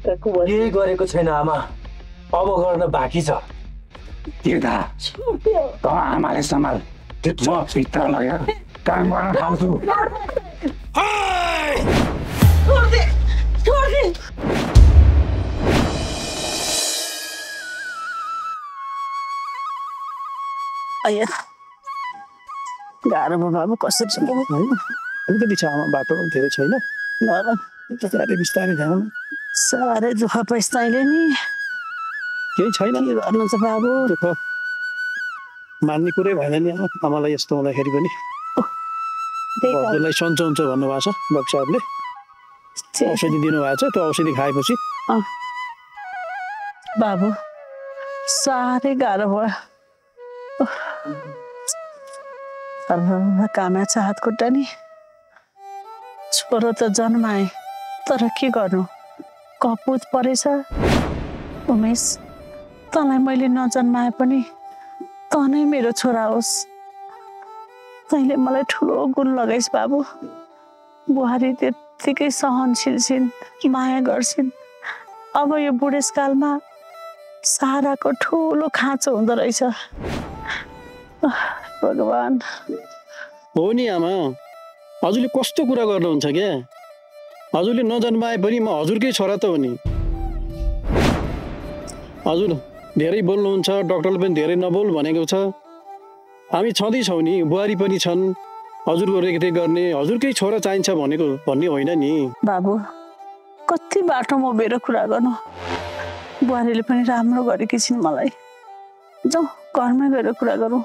केही गरेको छैन आमा अब गर्न बाँकी छ तिर्दा त आमाले सम्हाल म भित्र लगेर काम गर्न थाल्छु अయ్యా गाह्रो भयो बाबु कसरी छ अलिकति छ आमा बाटो धेरै छैन बिस्तारै बिस्तारै जानु साह्रै दुःख पाइस् तैँले नि केही छैन के गर्नु छ बाबु दुःख मान्ने कुरै भएन नि आमालाई यस्तो हुँदाखेरि पनि हजुरलाई सन्चो हुन्छ भन्नुभएको छ डाक्टर साहबले औषधि दिनुभएको छ त्यो औषधि खाएपछि बाबु साह्रै गाह्रो भयो कामा छ हात खुट्टा नि छोरो त जन्माए तर के गर्नु कपुत परेछ उमेश तँलाई मैले नजन्माए पनि तँ नै मेरो छोरा होस् तैँले मलाई ठुलो गुण लगाइस् बाबु बुहारी त्यत्तिकै सहनशील छिन् माया गर्छिन् अब यो बुढेसकालमा साराको ठुलो खाँचो हुँदो रहेछ भगवान् हो नि आमा हजुरले कस्तो कुरा गर्नुहुन्छ क्या हजुरले नजन्माए पनि म हजुरकै छोरा त हो नि हजुर धेरै बोल्नुहुन्छ डाक्टरले पनि धेरै नबोल भनेको छ हामी छँदैछौँ नि बुहारी पनि छन् हजुरको रेखदेख गर्ने हजुरकै छोरा चाहिन्छ भन्ने होइन नि बाबु कति बाटो म मेरो कुरा गर्नु बुहारीले पनि राम्रो गरेकी छिन् मलाई जाउँ घरमै गएर कुरा गरौँ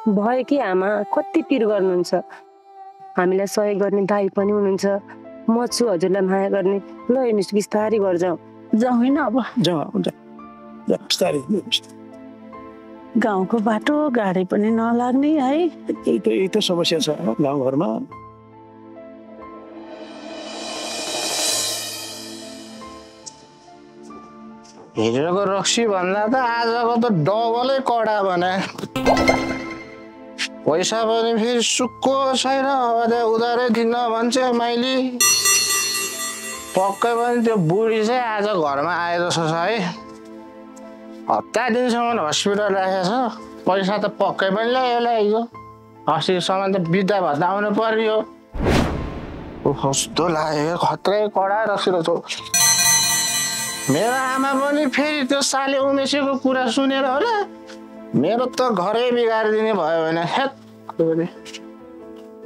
भयो कि आमा कति पिर गर्नुहुन्छ हामीलाई सहयोग गर्ने दाइ पनि हुनुहुन्छ म छु हजुरलाई माया गर्ने ल हेर्नुहोस् बिस्तारै घर जाउँ जाउँ होइन अब बिस्तारै गाउँको बाटो गाडी पनि नलाग्ने है यही त समस्या छ गाउँघरमा हिजोको रक्सी भन्दा त आजको त डबलै कडा भने पैसा पनि फेरि सुक्को छैन अब त उधारै दिन भन्छ माइली पक्कै पनि त्यो बुढी चाहिँ आज घरमा आए जस्तो छ है हप्ता दिनसम्म हस्पिटल राखेको छ पैसा त पक्कै पनि ल्यायो हिजो अस्तिसम्म त बिदा भत्ता आउनु पर्यो कस्तो लाग्यो खत्रै कडा रक्सी रहेछ मेरो आमा पनि फेरि त्यो साले उमेशको कुरा सुनेर होला मेरो त घरै बिगारिदिने भयो भने हेत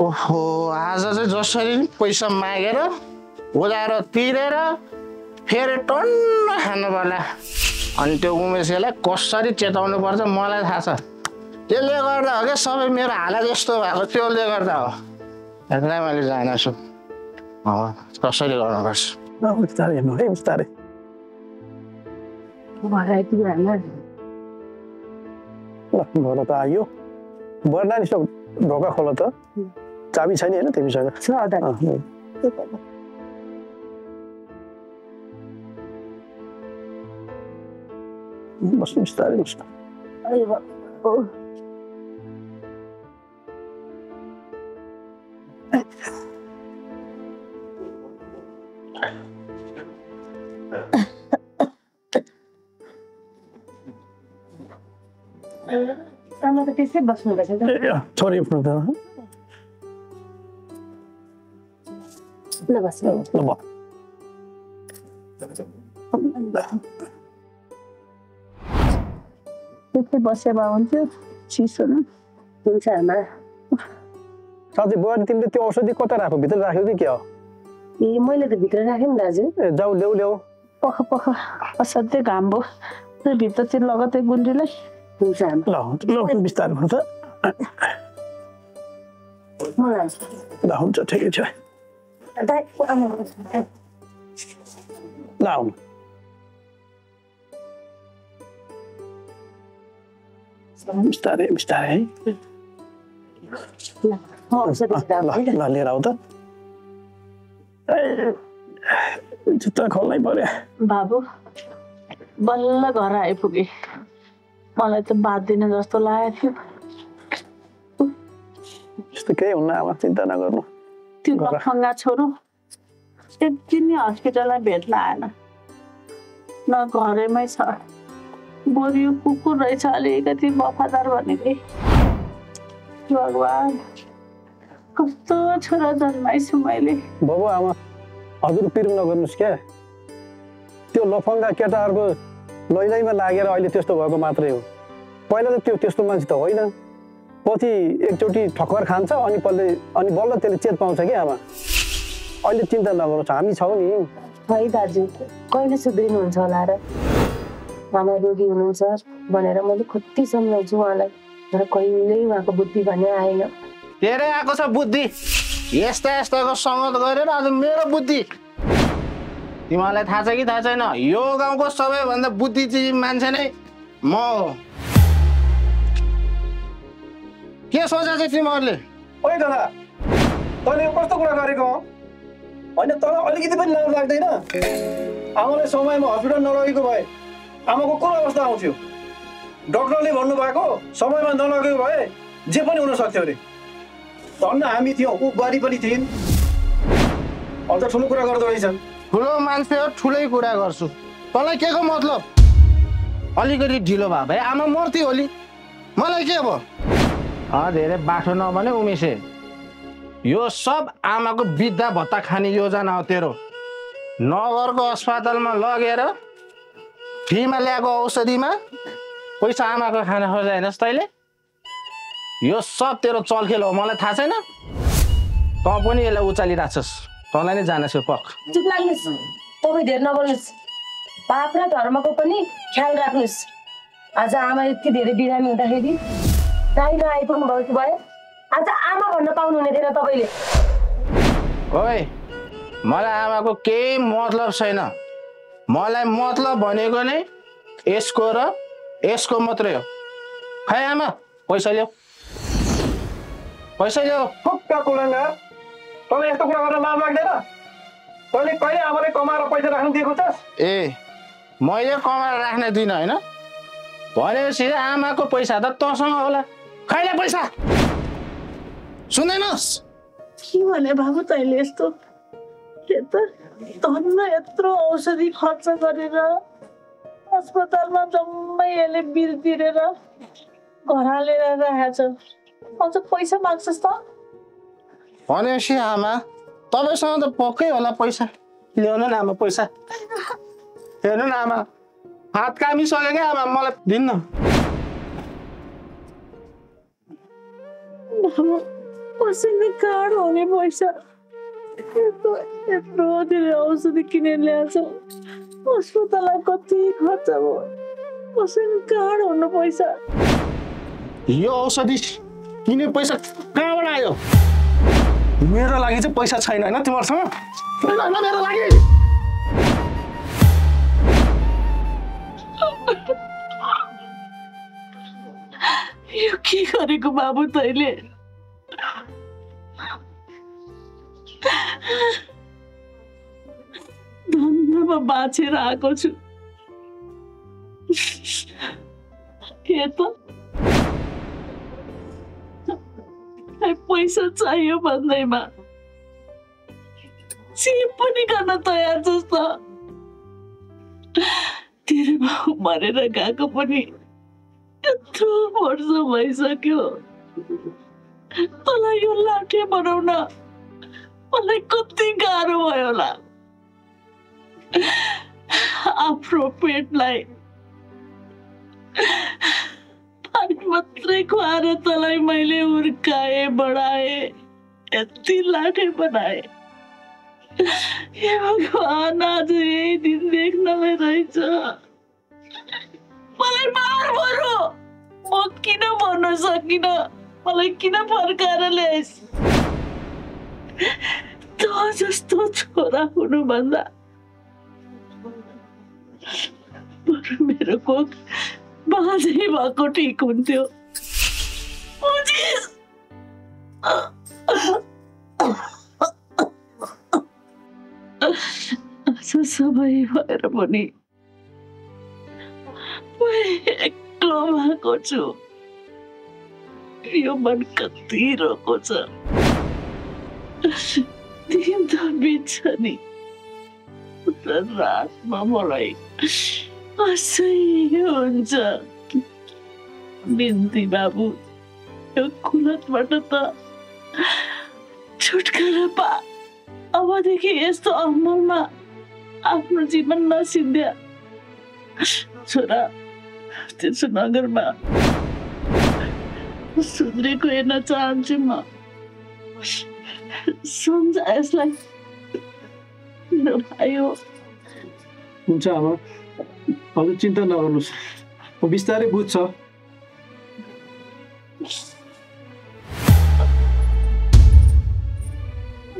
ओहो आज चाहिँ जसरी पैसा मागेर उधारो तिरेर फेरि टन्न खानु पर्ला अनि त्यो उमेशलाई कसरी चेताउनु पर्छ मलाई थाहा छ त्यसले गर्दा हो क्या सबै मेरो हालत यस्तो भएको त्यसले गर्दा हो यसलाई मैले जानेछु कसरी गर्नुपर्छ बिस्तारै हेर्नु है बिस्तारै घर त आयो बर्ना नि ढोका खोल त चाबी छैन होइन तिमीसँग बस्नु बिस्तारै बस्नु त त्यसै बस्नु रहेछ छोरी उठ्नु त ल बस त्यस्तै बसे भए हुन्थ्यो चिसो न हुन्छ आमा साथी बुहारी तिमीले त्यो औषधि कता राख्यो भित्र राख्यो कि के हो ए मैले त भित्र राखेँ नि दाजु जाऊ ल्याऊ पख असाध्यै घाम भयो भित्रतिर लगतै गुन्डीलाई हुन्छ आमा ल बिस्तारै भन्नु त ल हुन्छ ठिकै छ ल आउनु बिस्तारै है ल लिएर आऊ त जुत्ता खोल्नै पर्यो बाबु बल्ल घर आइपुगे मलाई त बात दिन जस्तो लागेको थियो यस्तो केही हुन्न अब चिन्ता नगर्नु त्यो गफङ्गा छोरो एक दिन हस्पिटलमा भेट्न आएन न घरैमै छ बरु यो कुकुर रहेछ अलिकति वफादार भनेकै भगवान् कस्तो छोरा जन्माइछु मैले बाबु आमा हजुर पिर नगर्नुहोस् क्या त्यो लफङ्गा केटाहरूको लैलैमा लागेर अहिले त्यस्तो भएको मात्रै हो पहिला त त्यो त्यस्तो मान्छे त होइन पछि एकचोटि ठक्कर खान्छ अनि बल्ल त्यसले चेत पाउँछ कि आमा अहिले चिन्ता नगर्नुहोस् हामी छौँ नि है दाजु कहिले सुध्रिनुहुन्छ होला र आमा रोगी हुनुहुन्छ भनेर मैले कति सम्झाउँछु उहाँलाई तर कहिल्यै उहाँको बुद्धि भन्ने आएन तेरै आएको छ बुद्धि यस्ता यस्ताको सङ्गत गरेर आज मेरो बुद्धि तिमीलाई थाहा छ कि थाहा छैन यो गाउँको सबैभन्दा बुद्धिजीवी मान्छे नै म हो के सोचेको छ तिमीहरूले ओइ दादा तैँले यो कस्तो कुरा गरेको हो होइन तँलाई अलिकति पनि लाज लाग्दैन आमालाई समयमा हस्पिटल नलगेको भए आमाको कुन अवस्था आउँथ्यो डक्टरले भन्नुभएको समयमा नलगेको भए जे पनि हुन सक्थ्यो अरे धन्न हामी थियौँ ऊ बुहारी पनि थिइन् अझ ठुलो कुरा गर्दो रहेछ ठुलो मान्छे हो ठुलै कुरा गर्छु तँलाई के को मतलब अलिकति ढिलो भयो भाइ आमा मर्ती होली मलाई के भयो धेरै बाठो नभने उमेशे यो सब आमाको वृद्धा भत्ता खाने योजना हो तेरो नगरको अस्पतालमा लगेर फ्रीमा ल्याएको औषधिमा पैसा आमाको खाना खोजाएनस् तैँले यो सब तेरो चलखेल हो मलाई थाहा छैन तँ पनि यसलाई उचालिरहेछस् तँलाई नै जानेछु पक चुप लाग्नुहोस् तपाईँ धेरै नबोल्नुहोस् पाप र धर्मको पनि ख्याल राख्नुहोस् आज आमा यति धेरै बिरामी हुँदाखेरि दाइ नआइपुग्नु भएको भए आज आमा भन्न पाउनु हुने थिएन तपाईँले ओइ मलाई आमाको केही मतलब छैन मलाई मतलब भनेको नै यसको र यसको मात्रै हो खै आमा पैसा ल्याऊ खुक्का कुलङ्गा तँलाई यस्तो कुरा गर्न लाज लाग्दैन तैँले कहिले आमालाई कमाएर पैसा राख्नु दिएको छस् ए मैले कमाएर राख्न दिइनँ होइन भनेपछि आमाको पैसा त तँसँग होला खैले पैसा सुन्दैनस् के भने बाबु तैँले यस्तो धन्न यत्रो औषधि खर्च गरेर अस्पतालमा जम्मै यसले बिल तिरेर घर हालेर राखेको छ अझ पैसा माग्छस् त भनेपछि आमा तपाईँसँग त पक्कै होला पैसा ल्याउनु न आमा पैसा हेर्नु न आमा हात कामिसक्यो क्या आमा मलाई दिन्न कसैले कार्ड हुने पैसा यत्रो धेरै औषधि किनेर ल्याएछ अस्पतालमा कति खर्च भयो कसैले कार्ड हुनु पैसा यो औषधि किने पैसा कहाँबाट आयो मेरो लागि चाहिँ पैसा छैन होइन तिमीहरूसँग मेरो लागि यो के गरेको बाबु तैँले धन्नमा बाँचेर आएको छु के त पैसा चाहियो भन्दैमा जे पनि गर्न तयार छस् त तेरो बाउ मरेर गएको पनि यत्रो वर्ष भइसक्यो तँलाई यो लाठे बनाउन मलाई कति गाह्रो भयो होला आफ्नो पेटलाई पानी मात्रै खुवाएर तँलाई मैले हुर्काए बढाए यति लाठे बनाए हे भगवान आज यही दिन देख्नलाई रहेछ मलाई मार बरु म किन भन्न सकिन मलाई किन फर्काएर ल्याइस् त जस्तो छोरा हुनुभन्दा बरु मेरो कोख बाँझै भएको ठिक हुन्थ्यो आज सबै भएर पनि म एक्लो भएको छु यो मन कति रोको छ दिन त बित्छ नि रातमा मलाई असह्य हुन्छ। बिन्ती बाबु, यो कुलतबाट त छुटकारा पा। अबदेखि यस्तो अमलमा आफ्नो जीवन नसिद्ध्या। छोरा, त्यसो नगरमा सुध्रेको हेर्न चाहन्छु म। सम्झा यसलाई, मेरो भाइ हो। हुन्छ आमा, हजुर चिन्ता नगर्नुहोस्, म बिस्तारै बुझ्छ।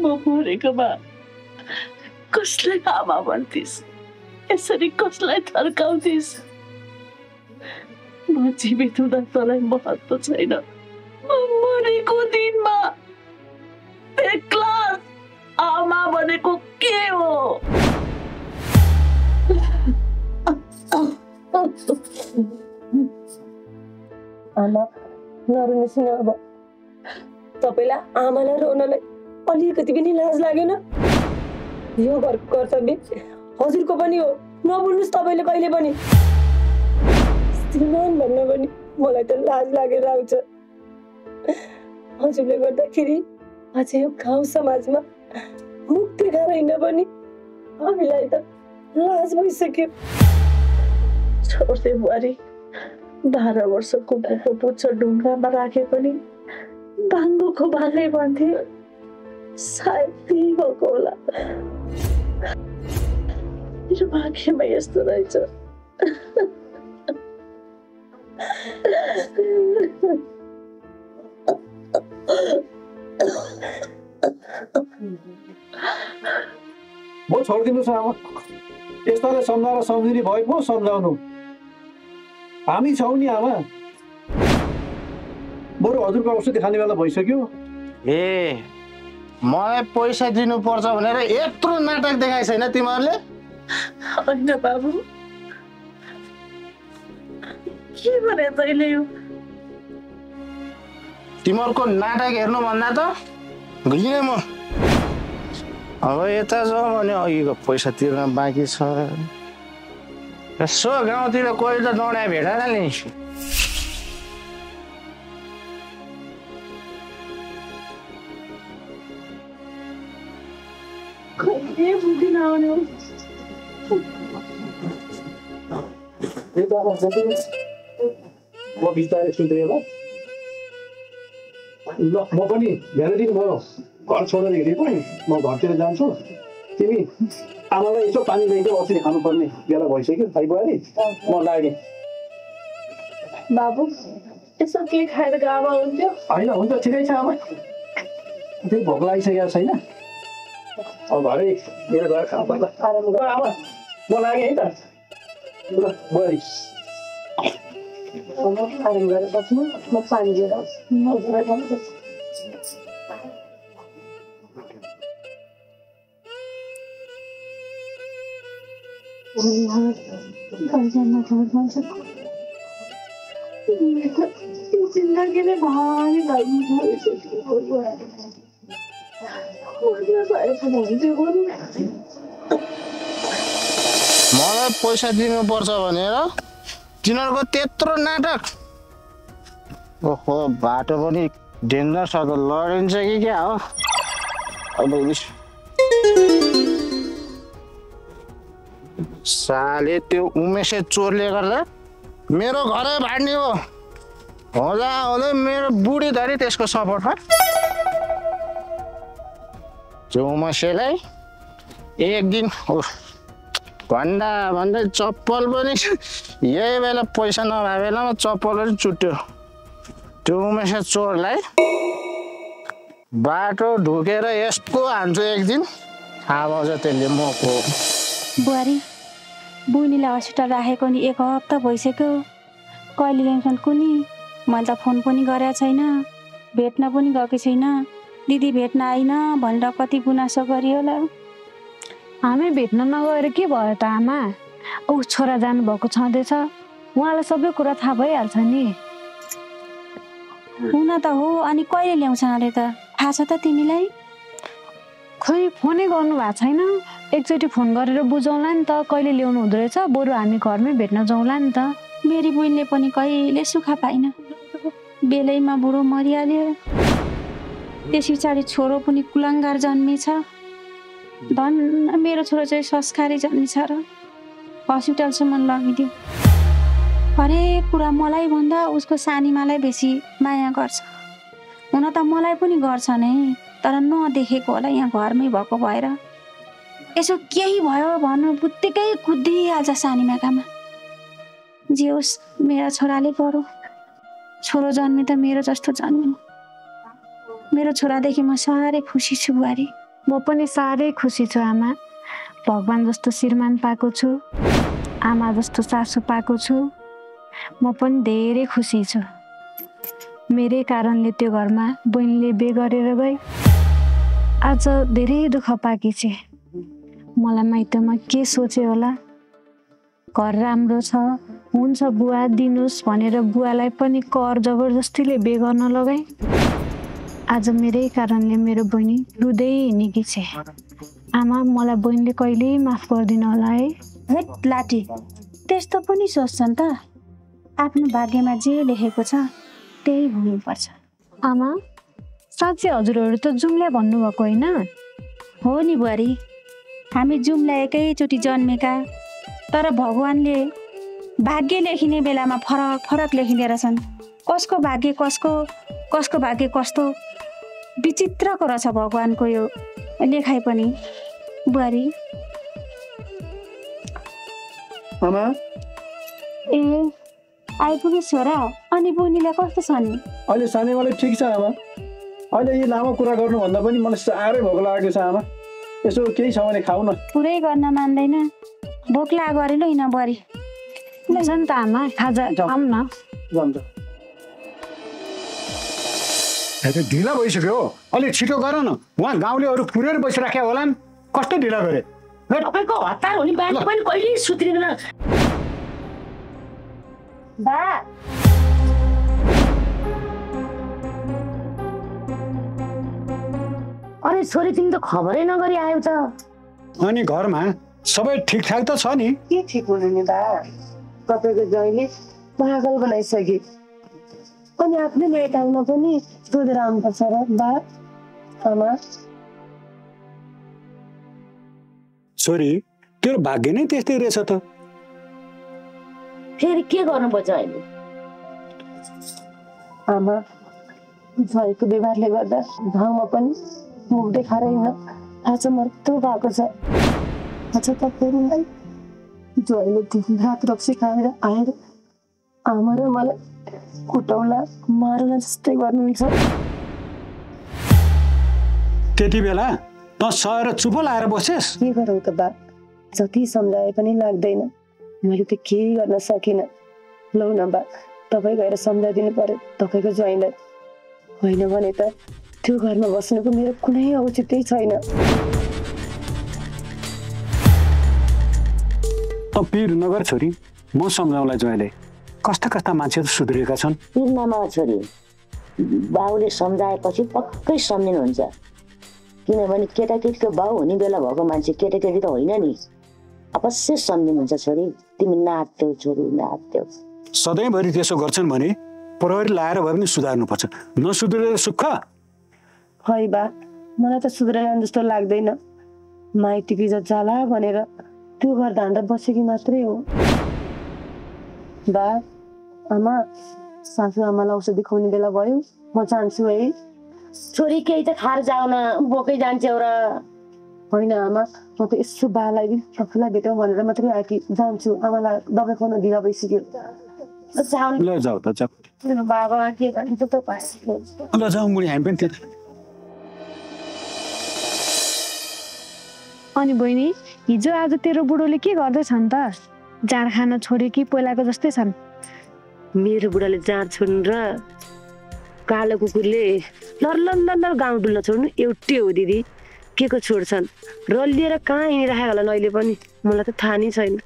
म मरेकोमा कसलाई आमा भन्थिस्? यसरी कसलाई थर्काउँथिस्? म जीवित हुँदा तँलाई महत्त्व छैन। म मरेको दिनमा एक्ला आमा भनेको के हो? आमा नरुनुहोस् न। अब तपाईँलाई आमालाई रोनलाई अलिकति पनि लाज लागेन? यो घरको कर्तव्य हजुरको पनि हो, नबोल्नुहोस् तपाईँले कहिले पनि। श्रीमान भन्न पनि मलाई त लाज लागेर आउँछ। हजुरले गर्दाखेरि अझै यो गाउँ समाजमा मुक्ति गराइन पनि हामीलाई त लाज भइसक्यो। छोड्दै बुहारी, 12 वर्षको कुकुरको पुच्छ ढुङ्गामा राखे पनि बाङ्गोको भागै भन्थे। सायद त्यही भएको होला। मेरो भाग्यमा यस्तो रहेछ। म छोडिदिनुहोस् आमा, यस्तालाई सम्झाएर सम्झिने भए पो सम्झाउनु। हामी छौँ नि आमा। बरु हजुरको औषधि खाने बेला भइसक्यो। ए, मलाई पैसा दिनुपर्छ भनेर यत्रो नाटक देखाइ छैन तिमीहरूले? होइन बाबु, के भने तैँले यो? तिमीहरूको नाटक हेर्नुभन्दा त गइनँ म। अब यता जाउँ भने अघिको पैसा तिर्न बाँकी छ। यसो गाउँतिर कोही त नौडा भेटेन नि। कहिले पुगिन आउने हो? म बिस्तारै सुत्रेँ ल। ल म पनि धेरै दिन भयो घर छोडेर हिँडेको। म घरतिर जान्छु। तिमी आमालाई यसो पानी ल्याइदियो, औषधि खानुपर्ने बेला भइसक्यो। भाइ बुहारी म लागेँ। बाबु, यसो के खाएर गावा हुन्थ्यो? होइन हुन्छ, ठिकै छ आमा। त्यही भोक लागिसकेको छैन। अब घरै मेरो घर खानु पर्ला। आमा म लागेँ है त। ल बुहारी आराम गरेर बस्नु, म पानी लिएर आउँछु। जिन्दगीले भारी मलाई पैसा दिनुपर्छ भनेर तिनीहरूको त्यत्रो नाटक। ओहो, बाटो पनि डेन्जर छ त, लडिन्छ कि क्या हो? अब साले त्यो उमेशे चोरले गर्दा मेरो घरै भाड्ने हो। हुँदा हुँदै मेरो बुढी धरी त्यसको सपोर्टमा। त्यो उमेशेलाई एक दिन भन्दा भन्दै चप्पल पनि यही बेला पैसा नभए बेलामा चप्पल पनि चुट्यो। त्यो उमेश चोरलाई बाटो ढुकेर यस्तो हान्छु एक दिन, थाहा पाउँछ त्यसले मको। बुहारी, बुनीलाई हस्पिटल राखेको नि 1 हप्ता भइसक्यो। कहिले ल्याउँछन् कुनी? मैले त फोन पनि गरेको छैन, भेट्न पनि गएको छैन। दिदी भेट्न आइन भनेर कति गुनासो गरियो होला। हामी भेट्न नगएर के भयो त आमा? ऊ छोरा जानुभएको छँदैछ, उहाँलाई सबै कुरा थाहा भइहाल्छ नि। हुन त हो, अनि कहिले ल्याउँछन् अरे त थाहा छ त तिमीलाई? खोइ फोनै गर्नु भएको छैन। एकचोटि फोन गरेर बुझाउँला नि त कहिले ल्याउनु हुँदो रहेछ, बरु हामी घरमै भेट्न जाउँला नि त। मेरी बहिनीले पनि कहिले सुखा पाइन, बेलैमा बुढो मरिहाल्यो। त्यस पछाडि छोरो पनि कुलाङ्गार जन्मेछ। धन्न मेरो छोरो चाहिँ संस्कारी जन्मेछ र हस्पिटलसम्म लगिदियो। हरेक कुरा मलाई भन्दा उसको सानीमालाई बेसी माया गर्छ। हुन त मलाई पनि गर्छ नै, तर नदेखेको होला यहाँ घरमै भएको भएर। यसो केही भयो भन्नु बुत्तिकै कुदिहाल्छ सानीमाकामा। जे होस् मेरा छोराले पढो, छोरो जन्मे त मेरो जस्तो जन्मिनु। मेरो छोरादेखि म साह्रै खुसी छु बुहारी। म पनि साह्रै खुसी छु आमा। भगवान जस्तो श्रीमान पाएको छु, आमा जस्तो सासू पाएको छु। म पनि धेरै खुसी छु। मेरै कारणले त्यो घरमा बहिनीले बे गरेर गई। आज धेरै दुःख पाकी छे। मलाई माइतमा के सोचे होला, घर राम्रो छ, हुन्छ बुवा दिनुहोस् भनेर बुवालाई पनि कर जबरजस्तीले बे गर्न लगाए। आज मेरै कारणले मेरो बहिनी रुँदै हिँडेकी छे। आमा मलाई बहिनीले कहिल्यै माफ गर्दिन होला है? हेट लाठी, त्यस्तो पनि सोच्छन् त? आफ्नो भाग्यमा जे लेखेको छ त्यही हुनुपर्छ। आमा साँच्चै हजुरहरू त जुम्ल्या भन्नुभएको होइन? हो नि बुहारी, हामी जुम्ला एकैचोटि जन्मेका, तर भगवानले भाग्य लेखिने बेलामा फरक फरक लेखिदिए रहेछन्। कसको भाग्य कसको, कसको भाग्य कस्तो विचित्रको रहेछ भगवानको यो लेखाइ पनि। बुहारी आमा ए आइपुगे छोरा, अनि बहिनीलाई कस्तो छ नि? अहिले सानीमाले ठिक छ आमा। अहिले यी लामो कुरा गर्नुभन्दा पनि मलाई साह्रै भोक लागेको छ आमा। यसो केही छ भने खाऊ न। पुरै गर्न मान्दैन, भोक लागेको अरे ल हिँड बुहारी। हुन्छ नि त आमा, खाजा खाऊँ न। जान्छ। ढिला भइसक्यो, अलिक छिटो गर न। उहाँ गाउँले अरू पुरेर बसिराख्या होला नि, कस्तो ढिला गरे? तपाईँको हतार हो नि, बानी पनि कहिले सुत्रिँदैन। बा अरे छोरी तिमी त खबरै नगरी आयो त। अनि घरमा सबै ठिकठाक त छ नि? के ठिक हुनु नि बा, तपाईँको जहिले पागल बनाइसके। अनि आफ्नै माइतमा पनि सोधेर आउनुपर्छ र बा आमा। छोरी तेरो भाग्य नै त्यस्तै रहेछ त। फेरि के गर्नुपर्छ अहिले? आमा भएको व्यवहारले गर्दा गाउँमा पनि मुख देखाएर हिँड्न आज मर्दो भएको छ। आज तपाईँलाई ज्वाइँले दिनरात रक्सी खाएर आएर आमा र मलाई कुटाउला मारुला जस्तै गर्नुहुन्छ। त्यति बेला त सहेर चुप लाएर बसेस्? के गरौँ त बा, जति सम्झाए पनि लाग्दैन। मैले त केही गर्न सकिनँ। लौ न बा, तपाईँ गएर सम्झाइदिनु पर्यो तपाईँको ज्वाइँलाई। होइन भने त त्यो घरमा बस्नुको मेरो कुनै औचित्य छैन। पिर नगर छोरी, म सम्झाउला ज्वाइँलाई। कस्ता कस्ता मान्छेहरू सुध्रिएका छन्। पिरमा छोरी, बाउले सम्झाएपछि पक्कै सम्झिनुहुन्छ। किनभने केटाकेटीको बाउ हुने बेला भएको मान्छे केटाकेटी त होइन नि, अवश्य सम्झिनुहुन्छ छोरी। तिमी नाच्थ्यौ छोरी, नाच्थ्यौ। सधैँभरि त्यसो गर्छन् भने प्रहरी लाएर भए पनि सुधार्नुपर्छ। नसुध्रेर सुख? खै बा, मलाई त सुध्रेर जस्तो लाग्दैन। माइतीको इज्जत जाला भनेर त्यो घर धान्दा बसेकी मात्रै हो। बा आमा, सासू आमालाई औषधि खुवाउने बेला भयो, म जान्छु है। छोरी केही त खाएर जाऊ न, बोकै जान्छौ र। होइन आमा, म त यसो बालाई आफूलाई भेटौँ भनेर मात्रै आएकी। जान्छु, आमालाई दबाई खुवाउन ढिला भइसक्यो। ल जाऊ त जाऊ। बाबा के गर्नु त पायो। ल जाऊ मुनि, हामी पनि त्यता। अनि बहिनी, हिजो आज तेरो बुढोले के गर्दैछन् त? जाँड खान छोडे कि पहिलाको जस्तै छन्? मेरो बुढाले जाँड छोड्नु र कालो कुकुरले लर गाउँ डुल्न छोड्नु एउटै हो दिदी। के को छोड्छन्? रलिएर कहाँ हिँडिराखेको होला अहिले पनि, मलाई त थाहा नै छैन।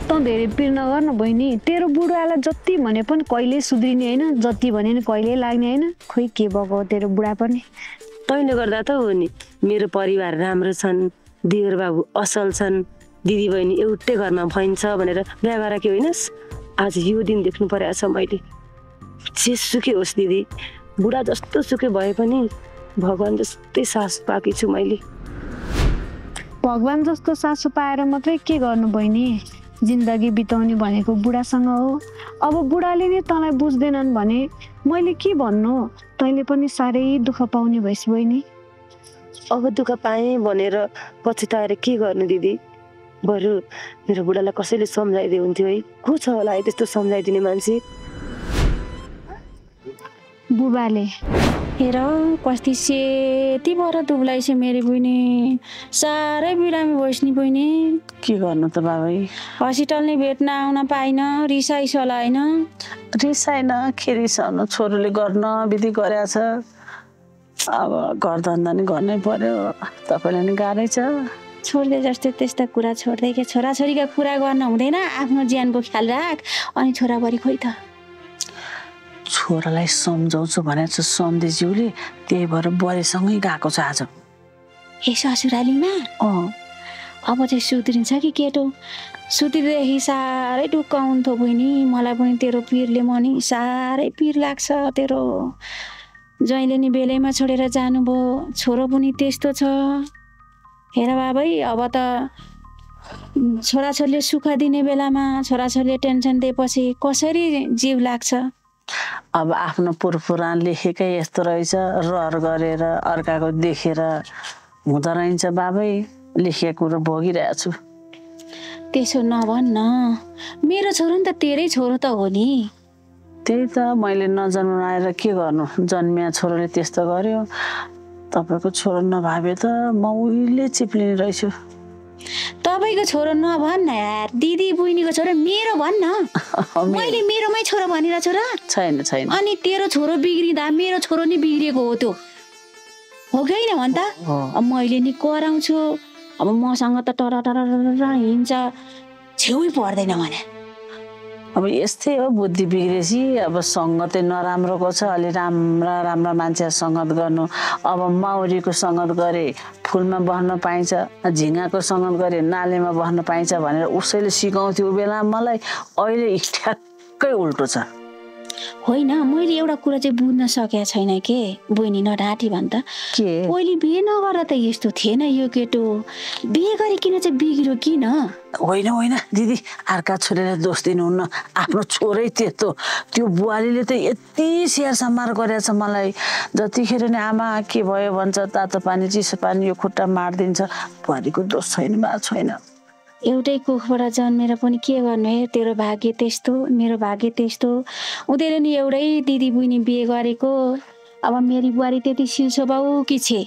त धेरै पिर नगर न बहिनी। तेरो बुढालाई जति भने पनि कहिल्यै सुध्रिने होइन, जति भने नि कहिल्यै लाग्ने होइन। खोइ के भएको हो तेरो बुढा पनि। तैँले गर्दा त हो नि, मेरो परिवार राम्रो छन्, दिवर बाबु असल छन्, दिदी बहिनी एउटै घरमा भइन्छ भनेर बिहा गरेकी होइनस्। आज यो दिन देख्नु परेको छ मैले। जेसुकै होस् दिदी, बुढा जस्तो सुकै भए पनि भगवान जस्तै सासु पाएकी छु मैले। भगवान जस्तो सासु पाएर मात्रै के गर्नु बहिनी? जिन्दगी बिताउने भनेको बुढासँग हो। अब बुढाले नै तँलाई बुझ्दैनन् भने मैले के भन्नु? तैँले पनि साह्रै दुःख पाउने भइस् बहिनी। अब दुःख पाएँ भनेर पछुताएर के गर्नु दिदी? बरु मेरो बुढालाई कसैले सम्झाइदिए हुन्थ्यो है। को छ होला है त्यस्तो सम्झाइदिने मान्छे? बुबाले। हेर कति सेती भएर दुब्लाई छ मेरी बहिनी, साह्रै बिरामी भइस् नि बहिनी। के गर्नु त बाबै, हस्पिटल नै भेट्न आउन पाइन, रिसाइस होला होइन? रिसाएन, के रिसाउनु, छोरोले गर्न विधि गरेछ। अब घरधन्दा नि गर्नै पर्यो, तपाईँलाई नि गाह्रै छ। छोड्दै जस्तो त्यस्ता कुरा छोड्दै के, छोराछोरीका कुरा गर्न हुँदैन, आफ्नो ज्यानको ख्याल राख। अनि छोराबरी खोइ त? छोरालाई सम्झाउँछु भनेको छ सन्देशज्यूले, त्यही भएर बुहारीसँगै गएको छ आज। हे ससुरालीमा अब चाहिँ सुध्रिन्छ कि केटो? सुतिदेखि साह्रै ढुक्क हुन्थ्यो बहिनी, मलाई पनि तेरो पिरले मनी साह्रै पिर लाग्छ तेरो। जहिले नि बेलैमा छोडेर जानुभयो, छोरो पनि त्यस्तो छ। हेर बाबै, अब त छोराछोरीले सुख दिने बेलामा छोराछोरीले टेन्सन दिएपछि कसरी जीव लाग्छ? अब आफ्नो पुरपुराण लेखेकै यस्तो रहेछ, रहर गरेर अर्काको देखेर हुँदो रहेछ बाबै। लेखेको कुरो भोगिरहेछु। त्यसो नभन्न, मेरो छोरो नि त तेरै छोरो त हो नि। त्यही त, मैले नजन्माएर के गर्नु, जन्मिया छोरोले त्यस्तो गर्यो। तपाईँको छोरो नभावे त म उहिले चिप्लिने रहेछु। तपाईँको छोरो नभन्न यार, दिदी बहिनीको छोरो मेरो भन्न। मैले मेरोमै छोरो भनेर छोरा छैन छैन। अनि तेरो छोरो बिग्रिँदा मेरो छोरो नि बिग्रिएको हो त्यो, हो कि होइन भन् त? अब मैले नि कराउँछु, अब मसँग त टर टर हिँड्छ, छेउै पर्दैन भने। अब यस्तै हो, बुद्धि बिग्रेपछि अब सङ्गतै नराम्रोको छ। अलि राम्रा राम्रा मान्छे सङ्गत गर्नु। अब माउरीको सङ्गत गरे फुलमा बस्न पाइन्छ, झिँगाको सङ्गत गरे नालेमा बस्न पाइन्छ भनेर उसैले सिकाउँथ्यो बेला मलाई। अहिले ठ्याक्कै उल्टो छ। होइन, मैले एउटा कुरा चाहिँ बुझ्न सकेको छैन के बहिनी, नढाँटी भन् त। के? पहिले बिहे नगर त यस्तो थिएन यो केटो, बिहे गरिकन चाहिँ बिग्रियो किन? होइन होइन दिदी, अर्का छोरीलाई दोष दिनुहुन्न, आफ्नो छोरै त्यस्तो। त्यो बुहारीले त यति स्याहार सम्हार गरेछ मलाई। जतिखेर नि आमा के भयो भन्छ, तातो पानी चिसो पानी यो खुट्टा मारिदिन्छ। बुहारीको दोष छैन बा छैन। एउटै कुखबाट जन्मेर पनि के गर्नु हे, तेरो भाग्य त्यस्तो, मेरो भाग्य त्यस्तो। उनीहरूले नि एउटै दिदी बहिनी बिहे गरेको। अब मेरी बुहारी त्यति सिल्छो बाउ कि छे,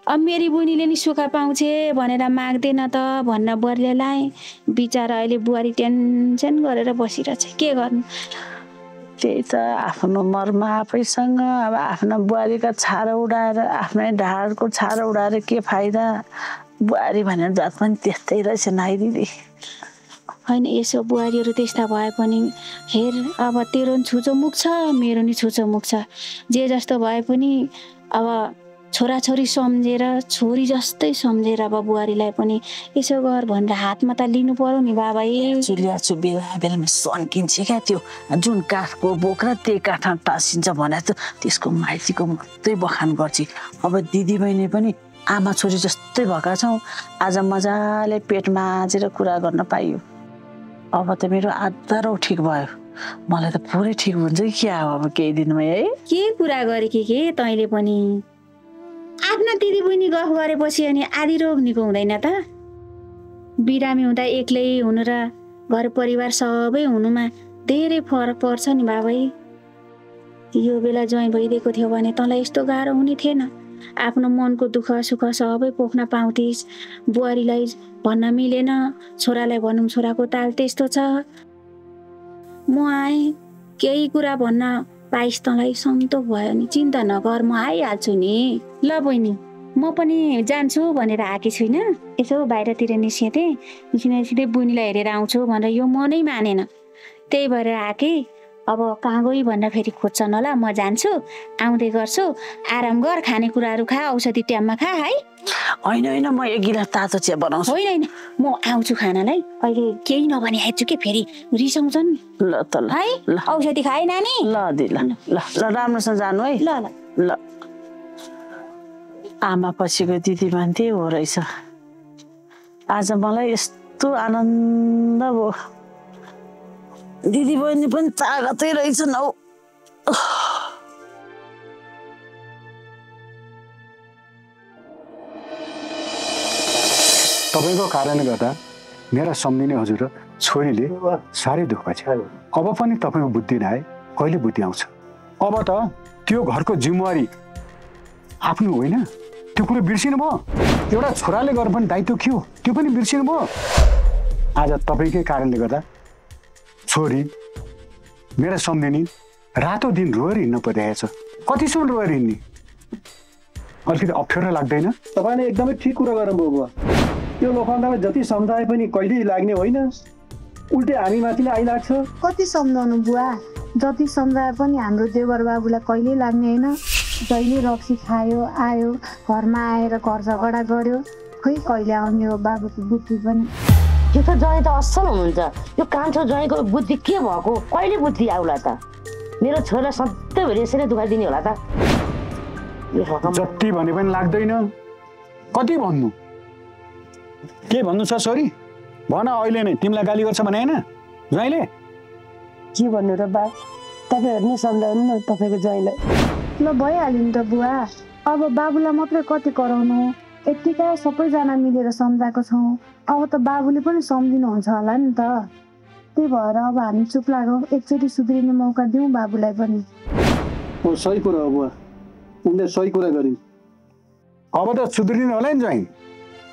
अब मेरी बहिनीले नि सुख पाउँछे भनेर माग्दैन त भन्न बर्ले लाएँ। बिचारा अहिले बुहारी टेन्सन गरेर बसिरहेछ, के गर्नु? त्यही त, आफ्नो मर्म आफैसँग। अब आफ्ना बुहारीका छारो उडाएर, आफ्नै ढाडको छारो उडाएर के फाइदा? बुहारी भनेर जात पनि त्यस्तै रहेछ नाइ दिदी। होइन, यसो बुहारीहरू त्यस्ता भए पनि हेर, अब तेरो नि छुचो मुख छ, मेरो नि छुचो मुख छ। जे जस्तो भए पनि अब छोराछोरी सम्झेर, छोरी जस्तै सम्झेर अब बुहारीलाई पनि यसो गर भनेर हातमा त लिनु पर्यो नि बाबा। ल्याछु बेला बेलामा सन्किन्छ क्या त्यो, जुन काठको बोक्रा त्यही काठमा टाँसिन्छ भने त त्यसको माइतीको मात्रै बखान गर्छ। अब दिदी बहिनी पनि आमा छोरी जस्तै भएका छौँ। आज मजाले पेट माझेर कुरा गर्न पाइयो। अब त मेरो आधा रौ ठिक भयो, मलाई त पुरै ठिक हुन्छ कि क्या हो अब केही दिनमै है। के कुरा गरे के तैँले पनि? आफ्ना दिदी बहिनी गफ गरेपछि अनि आदि रोग निको हुँदैन त? बिरामी हुँदा एक्लै हुनु र घर परिवार सबै हुनुमा धेरै फरक पर्छ नि बाबै। यो बेला ज्वाइँ भइदिएको थियो भने तँलाई यस्तो गाह्रो हुने थिएन। आफ्नो मनको दुःख सुख सबै पोख्न पाउँथिस्। बुहारीलाई भन्न मिलेन, छोरालाई भनौँ छोराको ताल त्यस्तो छ। म आएँ, केही कुरा भन्न पाइस् तँलाई सन्तोक भयो नि, चिन्ता नगर, म आइहाल्छु नि। ल बहिनी, म पनि जान्छु भनेर आएकी छुइनँ, यसो बाहिरतिर निस्केँ थिएँ, निस्किँदै बहिनीलाई हेरेर आउँछु भनेर यो मनै मानेन, त्यही भएर आएँ। अब कहाँ गई भनेर फेरि खोज्छन् होला। म जान्छु, आउँदै गर्छु, आराम गर, खानेकुराहरू खा, औषधि टाइममा खा है। होइन होइन, म एक गिलास तातो चिया बनाउँछु। होइन होइन, म आउँछु खानालाई, अहिले केही नभनी आइछु के फेरि रिसाउँछन्। ल त ल है, ल औषधि खाए नानी। ल दि ल ल ल राम्रोसँग जानु है। ल ल ल आमा पछिको दिदी भन्थे हो रहेछ। आज मलाई यस्तो आनन्द भयो। दिदी बहिनी पनि तागतै रहेछन् हौ। तपाईँको कारणले गर्दा मेरा सम्झिने हजुर र छोरीले साह्रै दुःख छ। अब पनि तपाईँको बुद्धि नआए कहिले बुद्धि आउँछ? अब त त्यो घरको जिम्मेवारी आफ्नो होइन, त्यो कुरो बिर्सिनु भयो। एउटा छोराले गर्नुपर्ने दायित्व के हो त्यो पनि बिर्सिनु भयो। आज तपाईँकै कारणले गर्दा छोरी मेरा सम्झिने रातो दिन रोएर हिँड्नु परिरहेछ। कतिसम्म रोएर हिँड्ने? अलिकति अप्ठ्यारो लाग्दैन? तपाईँले एकदमै ठिक कुरा गर्नुभयो बुवा। त्यो लोखण्डलाई जति सम्झाए पनि कहिल्यै लाग्ने होइन, उल्टे हामी माथिले आइलाग्छ। कति सम्झाउनु बुवा, जति सम्झाए पनि हाम्रो देवर बाबुलाई कहिल्यै लाग्ने होइन। जहिले रक्सी खायो आयो, घरमा आएर घर झगडा गर्यो, खोइ कहिले आउने हो बाबुको बुद्धि पनि। यो त ज्वाइँ त असल हुनुहुन्छ, यो कान्छो ज्वाइँको बुद्धि के भएको? कहिले बुद्धि आउला त? मेरो छोरालाई सधैँभरि यसरी दुःख दिने होला त? जति भने पनि लाग्दैन। कति भन्नु? के भन्नु छ छोरी? भन अहिले नै। तिमीलाई गाली गर्छ भने होइन ज्वाइँले? के भन्नु र बा, तपाईँहरू नै सम्झाउनु न तपाईँको ज्वाइँलाई। ल भइहाल्यो नि त बुवा, अब बाबुलाई मात्रै कति कराउनु? यत्तिका सबैजना मिलेर सम्झाएको छौँ, अब त बाबुले पनि सम्झिनुहुन्छ होला नि त। त्यही भएर अब हामी चुप लागौँ, एकचोटि सुध्रिने मौका दिउँ बाबुलाई पनि। सही कुरा हो बुवा, उनले सही कुरा गरिन्। अब त सुध्रिनु होला नि ज्वाइँ।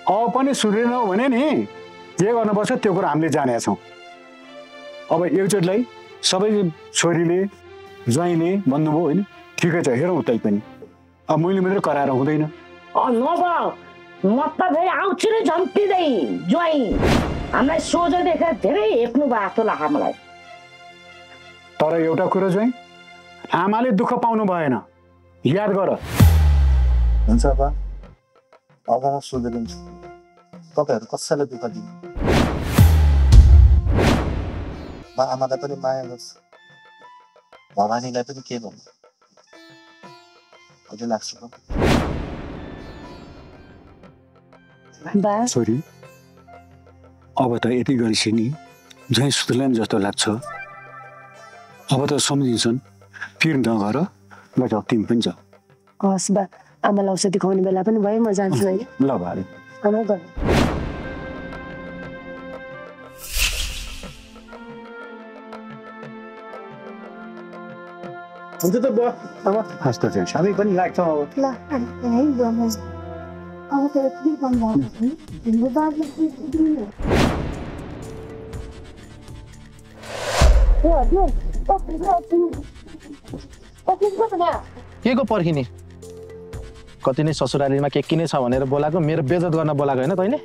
अब पनि सुध्रिनु हो भने नि जे गर्नुपर्छ त्यो कुरा हामीले जानेका छौँ। अब एकचोटिलाई सबै छोरीले ज्वाइँले भन्नुभयो होइन, ठिकै छ, हेरौँ तै पनि। अब मैले मात्रै कराएर हुँदैन। म त फेरि आउँछु नै झम्टिँदै। ज्वाइँ हामीलाई सोझो देखेर धेरै हेप्नु भयो जस्तो लाग्छ मलाई। तर एउटा कुरो ज्वाइँ, आमाले दुःख पाउनु भएन, याद गर। हुन्छ बा, अब म सुध्रिन्छु। तपाईँहरू कसैलाई दुःख दिनु। म आमालाई पनि माया गर्छु, भवानीलाई पनि के भन्नु कहिले लाग्छ बा? छोरी अब त यति गरेपछि नि ज्वाइँ सुत्लान् जस्तो लाग्छ। अब त सम्झिन्छन्, फिर नगर। ल जाऊ, तिमी पनि जाऊ। हस् बा, आमालाई औषधि खुवाउने बेला पनि भयो, म जान्छु है। ल भाइ। आमा गर्नु। हुन्छ त बुवा, आमा हस् त चाहिँ हामी पनि लाग्छौँ अब। ल है बुवा, अब त यति सम्झाएको हाम्रो बाबुले सुध्रिनु। के को पर्खिने? कति नै ससुरालीमा के किने छ भनेर बोलाएको, मेरो बेइज्जत गर्न बोलाएको होइन तैँले?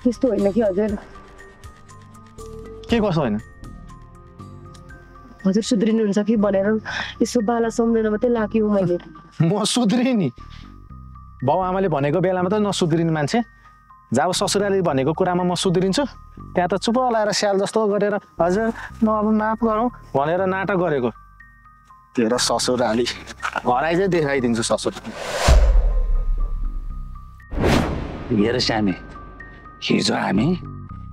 त्यस्तो होइन कि हजुर। के कसो होइन? हजुर सुध्रिनुहुन्छ कि भनेर यसो बाला सम्झेर मात्रै लाग्यो मैले। म सुध्रिने? बाउ आमाले भनेको बेलामा त नसुध्रिने मान्छे। जब ससुराली भनेको कुरामा म सुध्रिन्छु, त्यहाँ त चुप लाएर स्याल जस्तो गरेर हजुर म अब माफ गरौँ भनेर नाटक गरेको। तेरो ससुराली हराइ चाहिँ देखाइदिन्छु ससुराली। हेर श्यामे, हिजो हामी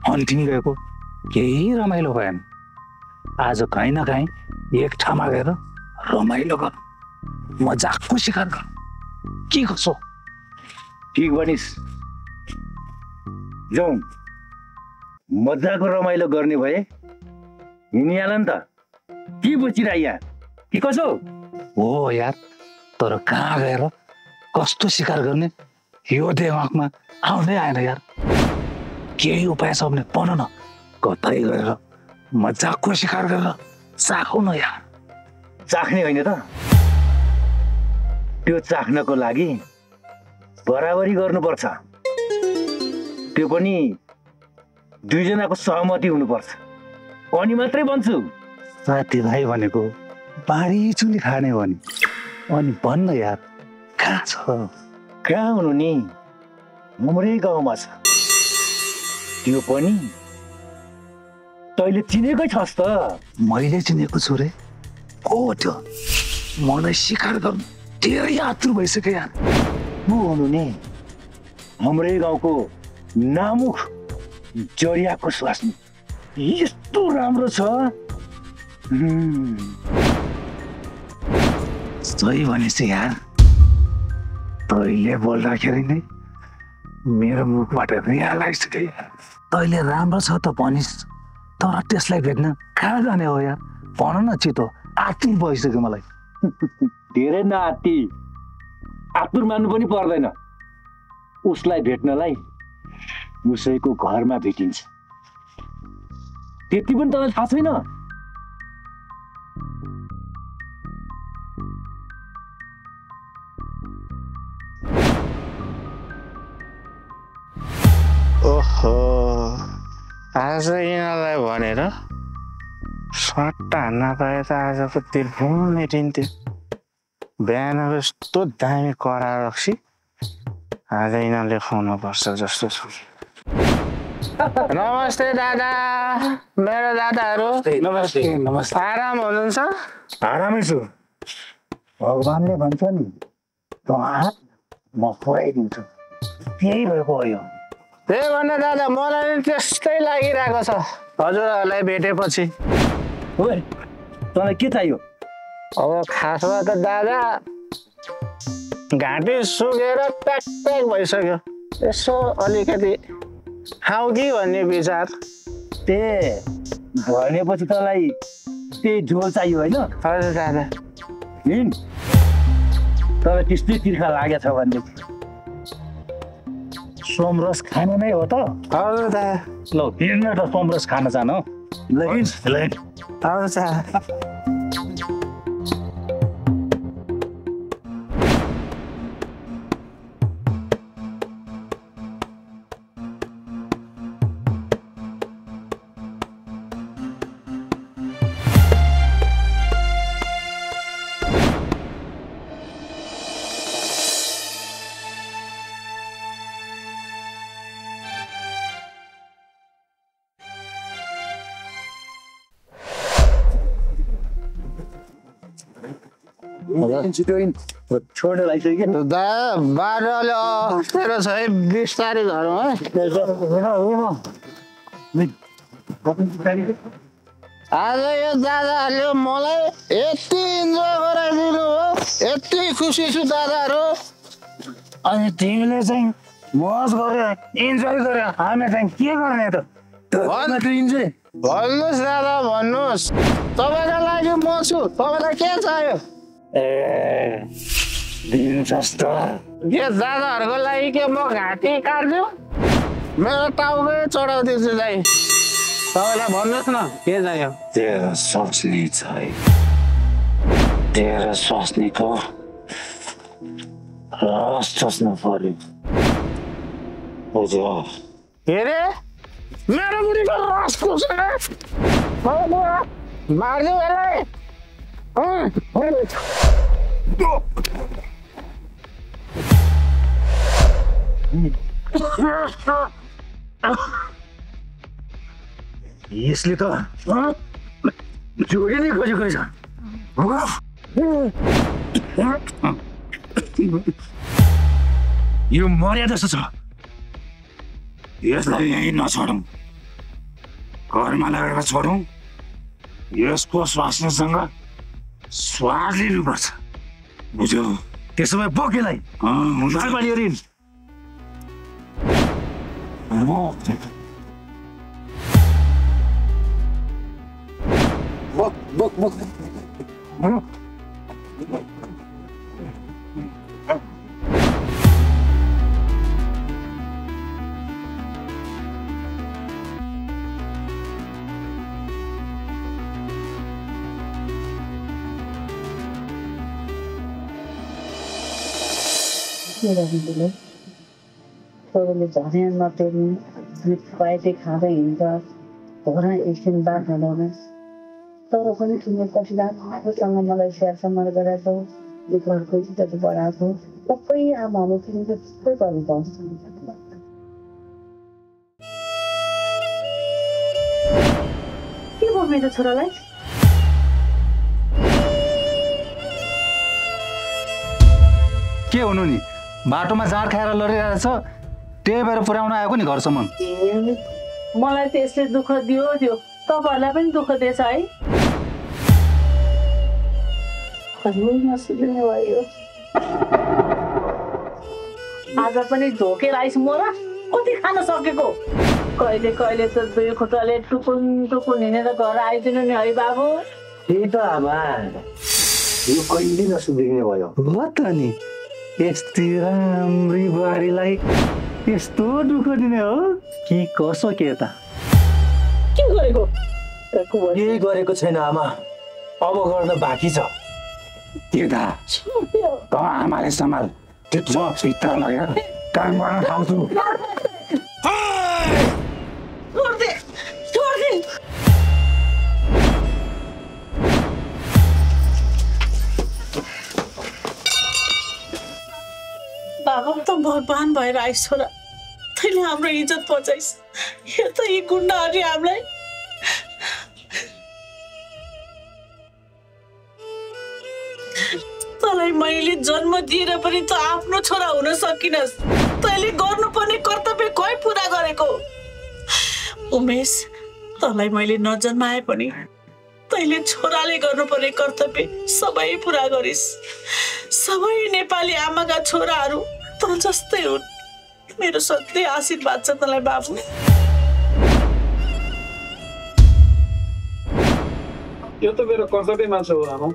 हन्टिङ गएको, केही रमाइलो भएन। आज कहीँ न कहीँ एक ठाउँमा गएर रमाइलो गर, मजाकको शिकार गर। के कसो? ठिक भनिस्। जाउँ, मजाको रमाइलो गर्ने भए हिँडिहाल नि त। के बचिरह यहाँ कि कसो हो यार, तर कहाँ गएर कस्तो शिकार गर्ने यो दिमागमा आउँदै आएन यार। केही उपाय छ भने भन न, कतै गएर मजाकको शिकार गरेर चाखौ न यार। चाख्ने होइन त, त्यो चाख्नको लागि बराबरी गर्नुपर्छ। त्यो पनि दुईजनाको सहमति हुनुपर्छ, अनि मात्रै भन्छु। साथीभाइ भनेको बारी चुली खाने हो नि अनि भन्न यार कहाँ छ कहाँ हुनु नि हाम्रै गाउँमा छ त्यो पनि तैँले चिनेकै छस् त मैले चिनेको छु रे को त्यो मलाई शिकार गर्नु धेरै आतुर भइसक्यो यार को हुनु नि हाम्रै गाउँको नामुख जरियाको स्वास्नी यस्तो राम्रो छ सही भनेछ यार तैँले बोल्दाखेरि नै मेरो मुखबाट रिहा लागिसक्यो यार तैँले राम्रो छ त भनिस् तर त्यसलाई भेट्न कहाँ जाने हो यार भन न चितो आतुर भइसक्यो मलाई धेरै नआत्ती आतुर मान्नु पनि पर्दैन उसलाई भेट्नलाई उसैको घरमा भेटिन्छ त्यति पनि तँलाई थाहा छैन ओहो आज यिनीहरूलाई भनेर सट्टा हान्न पाए त आजको तिर्फुल मेटिन्थ्यो बिहानको यस्तो दामी कडा रक्सी आज यिनीहरूले खुवाउनु पर्छ जस्तो छ नमस्ते दादा मेरो दादाहरू नमस्ते नमस्ते आराम हुनुहुन्छ आरामै छु भगवानले भन्छ नि तँ हात म पुऱ्याइदिन्छु त्यही भएको हो यो त्यही भन्न दादा मलाई नि त्यस्तै लागिरहेको छ हजुरहरूलाई भेटेपछि तँलाई के चाहियो अब खासमा त दादा घाँटी सुकेर प्याक प्याक भइसक्यो यसो अलिकति खाऊ कि भन्ने विचार भनेपछि तँलाई त्यही झोल चाहियो होइन हजुर दादा हिँड तँलाई त्यस्तै तिर्खा लागेको छ भनेदेखि सोमरस खानु नै हो त हजुर दादा ल हिँड्न त सोमरस खान जान ल हिँड हजुर दादा छोड्न लागिसक्यो दादा बाटोले अप्ठ्यारो छ है बिस्तारै घरमा है आज यो दादाहरूले मलाई यति इन्जोय गराइदिनु हो यति खुसी छु दादाहरू अनि तिमीले चाहिँ मज गर्यो इन्जोय गर्यो हामी चाहिँ के गर्ने त भन्नुहोस् दादा भन्नुहोस् तपाईँको लागि म छु तपाईँलाई के चाहियो दिन्छस् त के दादाहरूको लागि के म घाँटी काट्दिउँ मेरो टाउकै चढाउँदैछु दाइ तपाईँलाई भन्नुहोस् न के चाहियो तेरो सोच्ने चाहिँ तेरो सोच्नेको रस चस्नु पर्यो बुझ्यो के रे मेरो बुढीको रस कुछ मारिदिउँ यसलाई यसले त जोडी नै खोजेको छ यो मर्या जस्तो छ यसलाई यहीँ नछोडौँ घरमा लगेर छोडौँ यसको स्वास्नीसँग स्वाद लिनुपर्छ बुझ्यो त्यसो भए बोकेलाई तपाईँले झनै नटेर्ने दुध खुवाइदै खाँदै हिँड्छ घरमा एकछिन बात हुँदैन तर पनि तिमीले पछि राम्रोसँग मलाई स्याहारसम्म गराएको दुःखहरूको इज्जत बढाएको सबै आमाहरू तिमीले सबै गर्नु पाउँछ। के भयो मेरो छोरालाई? के हुनु नि बाटोमा जाँड खाएर लडिरहेछ त्यही भएर पुर्याउन आएको नि घरसम्म। मलाई त यसले दुःख दियो तपाईँहरूलाई पनि दुःख दिएछ है? नसुध्ने भयो आज पनि झोकेर आइस म र कति खान सकेको। कहिले कहिले त 2 खुट्टाले टुकुन टुकुन हिँडेर घर आइदिनु नि है बाबु। त्यही त आमा यो कहिले नसुध्ने भयो। हो त नि यस्तै राम्री बुहारीलाई यस्तो दुःख दिने हो कि कसो के त? के गरेको? केही गरेको छैन आमा, अब गर्न बाँकी छ। तिर्दा त आमाले सम्हाल, म भित्र लगेर काम गर्न ठाउँछु। बाबा त भगवान भएर आइस छोरा, तैँले हाम्रो इज्जत बचाइस। यो त यी गुन्डाहरूले हामीलाई तँलाई मैले जन्म दिएर पनि त आफ्नो छोरा हुन सकिनस्। तैँले गर्नुपर्ने कर्तव्य खै पुरा गरेको? उमेश, तँलाई मैले नजन्माए पनि तैँले छोराले गर्नुपर्ने कर्तव्य सबै पुरा गरिस्। सबै नेपाली आमाका छोराहरू त जस्तै हुन्। मेरो सधैँ आशीर्वाद छ तँलाई बाबु। यो त मेरो कर्तव्य मान्छ हो आमा।